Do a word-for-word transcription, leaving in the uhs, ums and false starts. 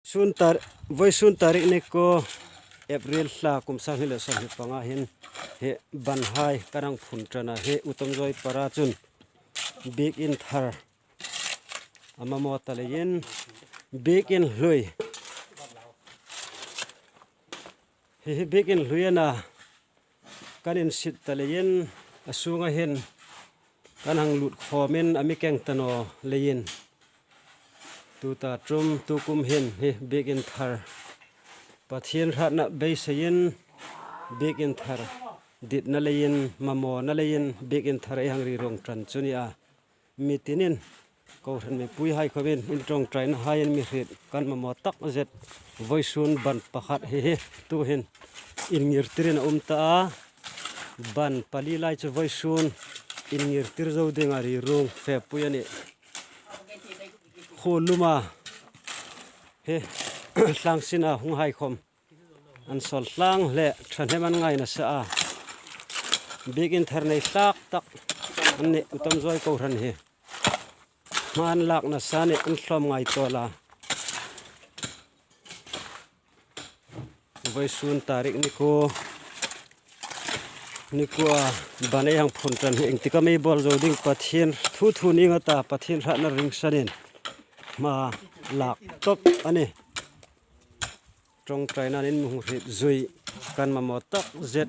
Sun tar, vawisun tarik ni kuo April thla kum sang hni le sawmhni panga hin hi banhai kan hang phun ṭan a, hi Utom Zawi para chun biekin thar a mamaw ta leiin biekin hlui, hi hi biekin hlui a na kan insit ta leiin a sunga hin kan hang lut khawmin a mi keng ta naw leiin tuta ṭum tukum hin hi biekin thar Pathien hratna beiseiin biekin thar ditna leiin mamawna leiin biekin thar ei hang ri ruong ṭan chu ni a. Mi tinin kohran mipuihai khawmin in ṭawngṭainahai in mi hriet kan mamaw tak zet. Vawisun ban pakhat hi hi tuhin inngirtirin a um ta a, ban pali lai chu vawisun inngirtir zo dinga ri ruong fepui a nih. Khuo luma hi thlangsina hunghai khawm an sawl tlang hle, ṭhahnem an ngai nasa a. Biekin thar nei hlak tak an nih Utom Zawi kohran hi. Hma an lak nasa nih an hlawm ngai tawl a. Vawisun tarik ni kuo, ni kuo a ban ei hang phun ṭan hi engtik am ei bawl zo ding, Pathien thu thu ning a ta, Pathien hratna ringsanin hma lak tawp a nih. Ṭawngṭainain in mi hung hriet zui kan mamaw tak zet.